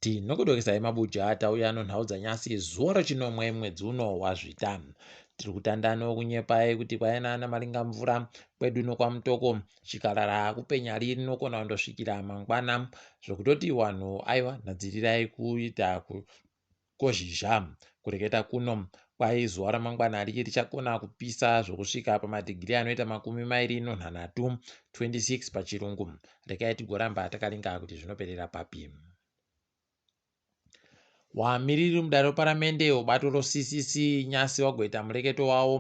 Tinokudokesai mabuja tauya nonhau dzanyasi zuva rechinomwe mwedzi uno waZvita. Tiri kutanda nokunyepai kuti kwaiva nana Maringamvura kwedu nokwaMutoko chikarara kupenya rinokona kundosvikira mangwana zvokutoti wanhu aiwa nadzirirai kuita kozhizha. Kureketa kuno kwai zuva ramangwana riye richakona kupisa zvokusvika pamadhigiri anoita 26, 26 pachirungu. Regai tigoramba takaringa kuti zvinoperera papi. Wamiriri mudare reparamende webato reCCC nyasi wagoita mureketo wavo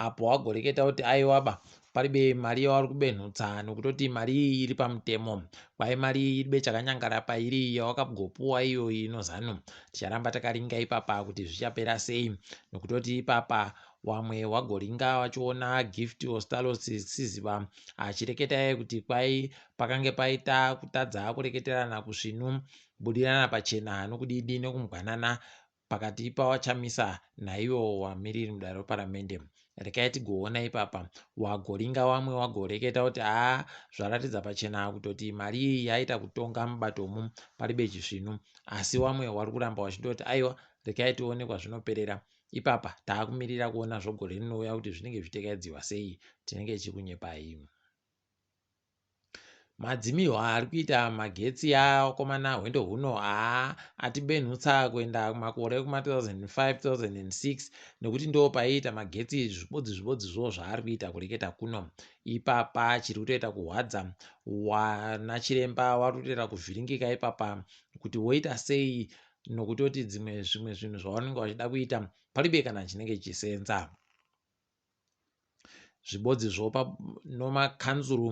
apo wagoreketa kuti aiwaba paribe mari yavari kubenhutsa nokutoti mari iyi iri pamutemo. Kwai mari iyi iribe chakanyangara pairi yawakagopuwa iyo ino Zanu. Ticharamba takaringa ipapa kuti zvichapera sei nokutoti ipapa wamwe wagoringa wachiona Gift Ostallos Siziba achireketa iye kuti kwai pakange paita kutadza kureketerana kusvinu kubudirana pachena nokudidi nokumbwanana pakati paVaChamisa naivo vamiriri mudare reparamende. Rekai tigoona ipapa wagoringa wamwe wagoreketa kuti haa zvaratidza pachena kutoti mari iyi yaita kutonga mubato umu paribe chisvinu asi wamwe wari kuramba wachindoti aiwa rekai tione kwazvinoperera ipapa taakumirira kuona zvogore rinouya kuti zvinenge zvichitekaidziwa sei tinenge tichikunyepai. Madzimihwa ari kuita magetsi akomana hwendo huno haa atibenhutsa kuenda kumakore ekuma 2005 2006 nekuti ndo paiita magetsi zvibodzi zvibodzi zvo zvaari kuita kureketa kuno ipapa chiri kutoita kuhwadza wana chiremba wari kutoita kuvhiringika ipapa kuti woita sei nokutoti dzimwe zvimwe zvinhu zvavanenge vachida kuita paribe kana chinenge chichisenza. Zvibodzi zvopa nomakanzuru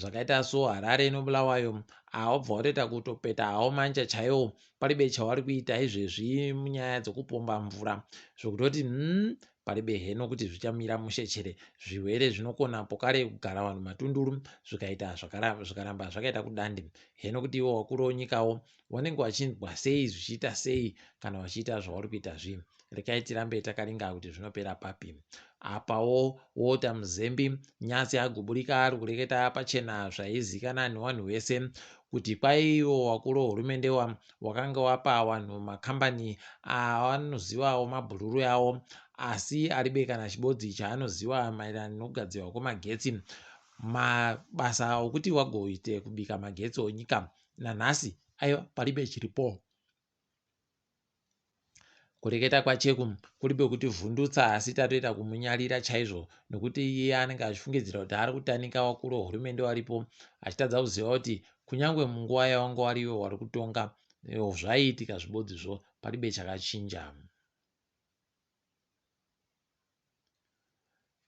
zvakaita so Harare noBulawayo awabva watoita kutopeta hawo manja chaiwo paribe chawari kuita izvezvi munyaya dzokupomba mvura zvokutoti paribe heno kuti zvichamira mushe chere zvirwere zvinokona pokare kugara vanhu matunduru zvikaita zvikaramba zvakaita kudandi heno kuti iwo wakuru onyikawo wanenge wachinzwa sei zvichiita sei kana wachiita zvauri kuita zvi Rekai tirambe takaringa kuti zvinopera papi. Apawo Walter Mzembi nyasi aguburika ari kureketa pachena zvaizikana newanhu wese kuti kwaiwo wakuru hurumende wa wakanga wapa wanhu makambani awanozivawo mabhururu yawo asi aribe kana chibodzi chaanoziwa maererano nokugadzirwa kwemagetsi mabasa okuti wagoite kubika magetsi onyika nanhasi aiwa paribe chiripo. Kureketa kwaCheku kuri kwekutivhundutsa asi tatoita kumunyarira chaizvo nekuti iye anenge achifungidzira kuti ari kutanika vakuru vehurumende varipo achitadza kuziva kuti kunyange munguva yavanga varivo vari kutonga zvaiitika zvibodzizvo paribe chakachinja.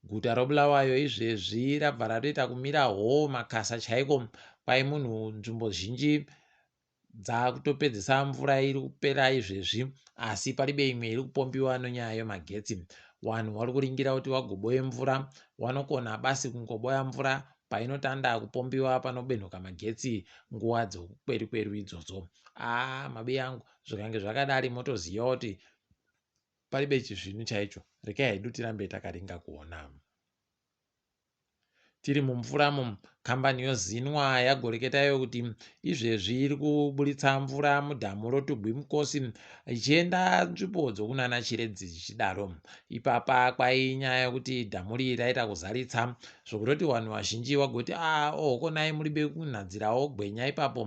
Guta roBulawayo izvezvi rabva ratoita kumira hoo makasa chaiko kwai munhu nzvimbo zhinji dzakutopedzesa mvura iri kupera izvezvi asi paribe imwe iri kupombiwa nonyaya yemagetsi. Wanhu wari kuringira kuti wagoboye mvura wanokona basi kungoboya mvura painotanda kupombiwa panobenhuka magetsi nguva dzokukwerukweru idzodzo. Aa mabi angu zvikange zvakadari motoziva kuti paribe chisvinu chaicho rekai hedu tirambe takaringa kuona. Tiri mumvura mu kambani yoZinwa yagoreketa iyo kuti izvezvi iri kuburitsa mvura mudhamu roTugwi Mukosi ichienda nzvimbo dzokunana Chiredzi zvichidaro. Ipapa kwainyaya yekuti dhamu iri raita kuzaritsa zvokutoti vanhu vazhinji vagoti a ah, ohokonai muri bekunhadzirawo gwenya ipapo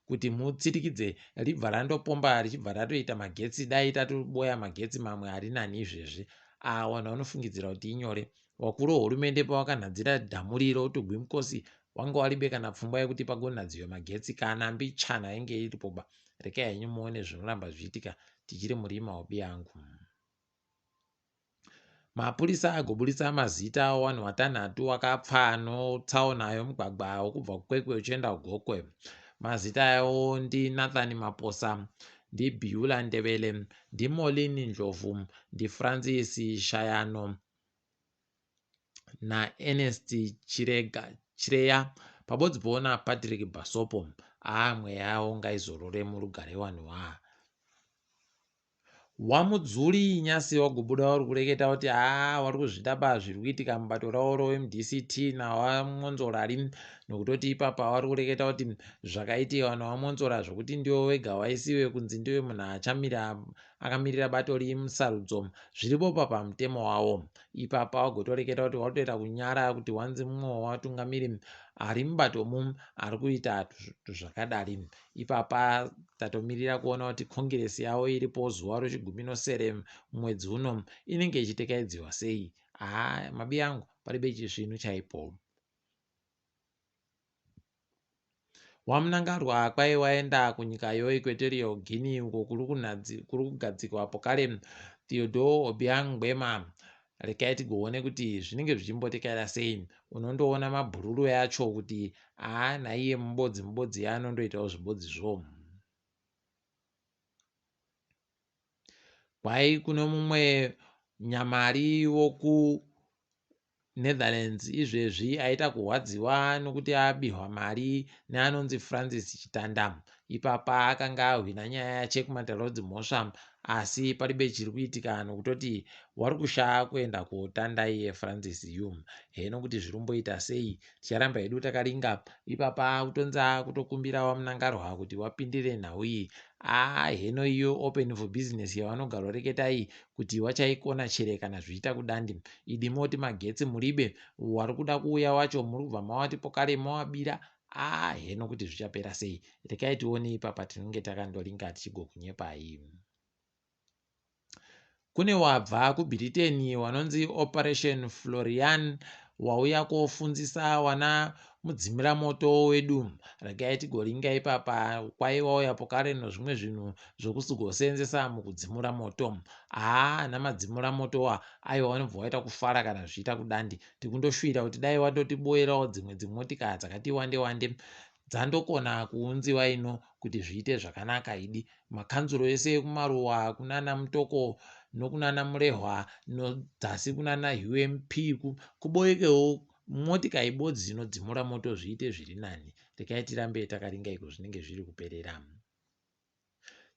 kuti mutsirikidze ribva randopomba richibva ratoita magetsi dai tatoboya magetsi mamwe ari nani izvezvi. Ah, vanhu vanofungidzira kuti inyore Vakuru vehurumende pavakanhadzira dhamu riri roTugwi Mukosi wanga waribe kana pfungwa yekuti pagonhadziwe magetsi kana mbichana yainge iripoba. Rekai henyu muone zvinoramba zvichiitika tichiri murima wabiyangu. Mapurisa agoburitsa mazita owanhu watanhatu wakapfa notsaona yomugwagwa wokubva kuKwekwe uchienda kuGokwe. Mazita awo ndiNathan Maposa, ndiBeula Ndebele, ndiMolin Ndlovu, ndiFrancis Shayano naErnest Chirega, Chireya pabodzi poona Patrick Basopo. Aa mweya yawo ngaizorore murugare wanhu waa. WaMudzuri nyasi wagobuda uri kureketa kuti haa wari kuzvida ba zviri kuitika mubato ravo roMDCT naVaMwonzora nokutoti ipapa wari kureketa kuti zvakaitika naVaMwonzora zvokuti ndiwo wega waisiwe kunzi ndiwe munhu achamira akamirira bato rimusarudzo zviripo pamutemo wavo. Ipapa wagotoreketa kuti watoita kunyara kuti wanzi mumwe wevatungamiri ari mubatomu ari kuita zvakadari. Ipapa tatomirira kuona kuti kongiresi yavo iripo zuva rechigumi nosere mwedzi uno inenge ichitekaidziwa sei. Haa mabi angu paribe chisvinu chaipo. WaMnangagwa kwai waenda kunyika yoEquatorial Guinea uko kuri kugadzikwa pokare Theodore Obiang Nguema. Rekai tigoone kuti zvinenge zvichimbotekaira sei. Unondoona mabhururu acho kuti haa naiye mubodzi mubodzi anondoitawo zvibodzizvo. Kwai kune mumwe nyamari woku Netherlands izvezvi aita kurwadziwa nokuti abirwa mari neanonzi Francis Chitanda. Ipapa akanga ahwina nyaya yache kumatare edzimhosva asi paribe chiri kuitika nokutoti wari kushaya kuenda kotanda iye Francis yu. Heno kuti zviri kumboita sei ticharamba hedu takaringa. Ipapa akutonzi akutokumbira waMnangarwa kuti wapindire nhau iyi. Haa heno iyo open for business yavanogaroreketa iyi kuti wachaikona chere kana zvichiita kudandi. Idi moti magetsi muribe wari kuda kuuya wacho muri kubva mawati pokare mawabira. Haa heno kuti zvichapera sei. Rekai tione ipapa tinenge takandoringa tichigokunyepai. Kune wabva kuBhiriteni wanonzi Operation Florian wauya kofundzisa wana mudzimira moto wedu. Regai tigoringa ipapa kwai wauya pokare nozvimwe zvinhu zvokusigoseenzesa mukudzimura moto. Haa ana madzimura moto wa aiwa wanobva waita kufara kana zvichiita kudandi. Tikundoshuwira kuti dai wandotiboerawo dzimwe dzimotika dzakati wande wande dzandokona kuunziwa ino kuti zviite zvakanaka idi. Makanzuro ese ekumaruwa kunana Mutoko nokunana Murehwa nodzasi kunana UMP kuboekewo motika ibodzi inodzimura moto zviite zviri nani. Rekai tirambe takaringa iko zvinenge zviri kuperera.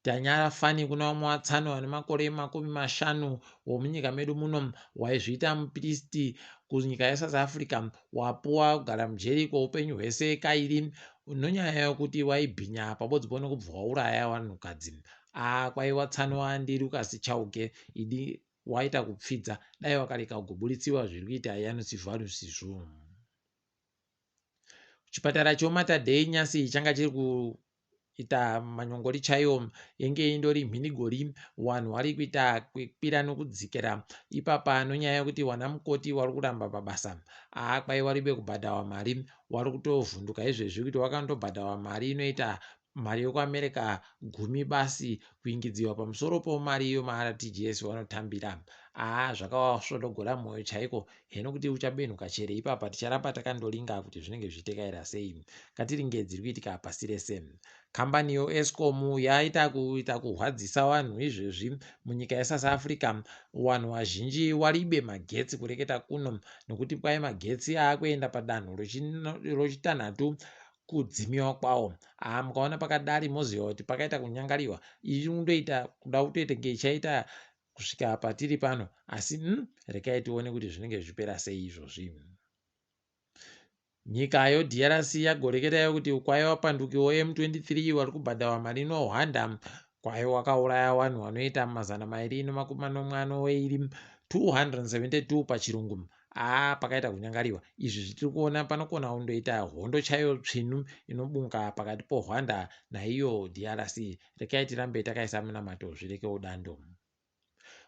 Tanyara fani kuna vamwe vatsano vane makore 50 womunyika medu muno waizviita mupristi kunyika yeSouth Africa wapuwa kugara mujeri kweupenyu hwese kairi nonyaya yokuti waibhinya pabodzi pone kubva wauraya vanhukadzi. Aa kwaiwa tsano ndiLucas Chauke idi waita kupfidza dai wakarega kugobuditsiwa zviri kuita yanosivharusizvo. Chipatara choMater Dei nyasi changa chiri kuita manyongori chaiwo yenge indori mhinigori wanhu wari kuita kukwira nokudzikira ipapa nonyaya yekuti wana mukoti wari kuramba pabasa aa kwai waribe kubhadhawa mari wari kutovhunduka izvezvi kuti wakandobhadhawa mari inoita mari yokuAmerica gumi basi kuingidziwa pamusoro pomari iyo maRTGS wanotambira aa zvakawasvodogora mwoyo chaiko heno kuti uchabenhuka chere ipapa ticharamba takandoringa kuti zvinenge zvichitekaira sei ngatiringe dziri kuitika pasi rese. Kambani yoEskom yaita kuita kuhwadzisa vanhu izvezvi munyika yeSouth Africa vanhu vazhinji waribe magetsi kureketa kuno nokuti kwai magetsi aakuenda padanho rochitanhatu kudzimiwa kwawo. Haa mukaona pakadari moziva kuti pakaita kunyangariwa iri kundoita kuda kutoita kunge ichaita kusvika patiri pano asi rekai tione kuti zvinenge zvichipera sei izvozvi. Nyika yoDRC yagoreketayo kuti kwai vapanduki voM23 vari kubhadharwa mari inohwanda kwai wakauraya vanhu vanoita 272 272 pachirungu. Haa pakaita kunyangariwa izvi zvitiri kuona panokona kundoita hondo chaiyo tsvinu inobunga pakati poRwanda naiyo DRC. Rekai tirambe takaisa munamato zvirekewo dando.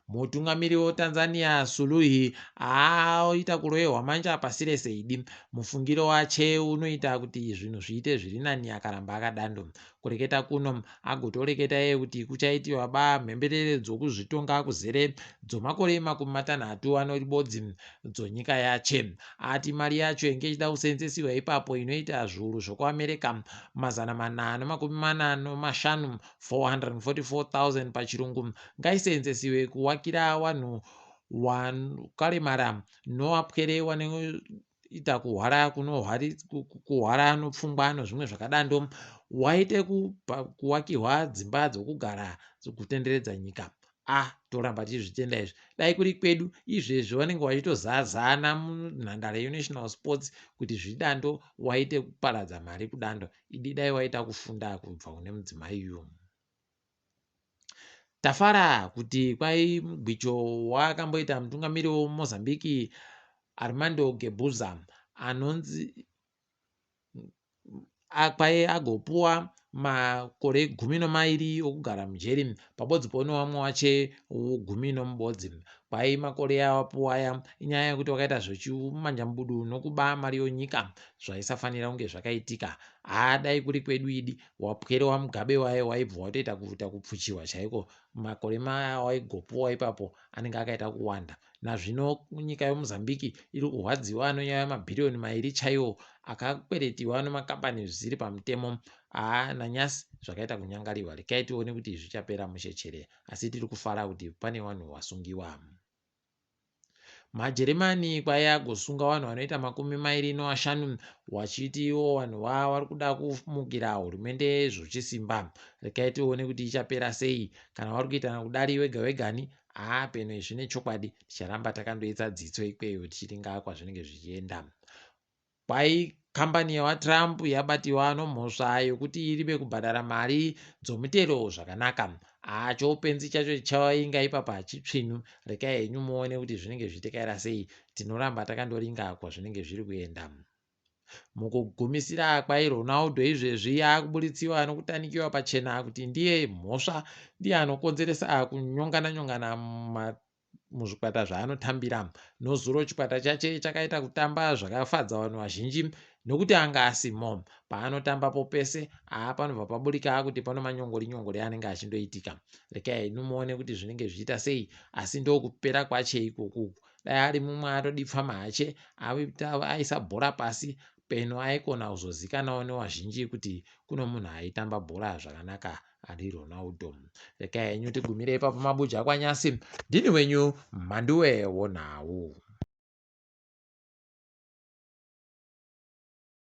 Mutungamiri weTanzania Suluhi aita kurohwa manja pasi rese idi. Mufungiro wache unoita kuti zvinhu zviite zviri nani akaramba akadando. Kureketa kuno agotoreketa iye kuti kuchaitiwa ba mhemberere dzokuzvitonga kuzere dzomakore 60 anoribodzi dzonyika yache. Ati mari yacho inge ichida kuseenzesiwa ipapo inoita zviuru zvokuAmerica 445 444,000 pachirungu ngaiseenzesiwe kuwakira wanhu wakaremara nowapwere wanoita kuhwara kuhwara nopfungwa nozvimwe zvakadando waite kuwakirwa dzimba dzokugara kutenderedza nyika. Ah toramba tichizvitenda izvi. Dai kuri kwedu izvezvi vanenge vachitozazana munhandare yeNational Sports kuti zvidando waite kuparadza mari kudando. Idi dai waita kufunda kubva kune mudzimai uyu. Tafara kuti kwai mugwicho waakamboita mutungamiri weMozambique Armando Guebuza anonzi kwaye agopuwa makore 12 okugara mujeri pabodzipo newamwe wache 11. Kwai makore awapuwa aya inyaya yekuti wakaita zvechimanjambudu nokuba mari yonyika zvaisafanira kunge zvakaitika. Haa dai kuri kwedu idi wapwere waMugabe waye waibva watoita kuita kupfuchiwa chaiko makore mawaigopuwa ipapo anenge akaita kuwanda. Nazvino nyika yeMozambique iri kurwadziwa nonyaya yemabhiriyoni mairi chaiwo akakweretiwa nemakambani zvisiri pamutemo. Haa nanyasi zvakaita kunyangariwa. Rekai tione kuti zvichapera mushe chere asi tiri kufara kuti pane vanhu vasungiwa. MaJeremani kwaiye agosunga vanhu vanoita 25 vachiti ivo vanhu vava vari kuda kumukira hurumende zvochisimba. Rekai tione kuti ichapera sei kana vari kuitana kudari wega wegani haa peno izvi nechokwadi ticharamba takandoitsa dzitso ikweyo tichiringa kwazvinenge zvichienda. Kwai kambani yaVaTrump yabatiwa nomhosva yokuti iribe kubhadhara mari dzomutero zvakanaka. Haa choupenzi chacho chainga ipapa chitsvinu. Rekai henyu muone kuti zvinenge zvichitekaira sei. Tinoramba takandoringa kwazvinenge zviri kuenda. Mukugumisira kwai Ronaldo izvezvi akuburitsiwa nokutanikiwa pachena kuti ndiye mhosva ndiye anokonzeresa kunyongana nyongana muzvikwata zvaanotambira. Nozuro chikwata chache chakaita kutamba zvakafadza vanhu vazhinji nokuti anga asimo. Paanotambapo pese haa panobva paburika kuti pano manyongori nyongori anenge achindoitika. Rekai henyu muone kuti zvinenge zvichiita sei asi ndokupera kwache ikoku. Dai ari mumwe atodipfa mahache aisa bhora pasi peno aikona kuzozikanawo nevazhinji kuti kuno munhu aitamba bhora zvakanaka ari Ronaldo. Rekai henyu tigumire ipapo mabuja kwanyasi. Ndini wenyu Mhanduwe wonhau.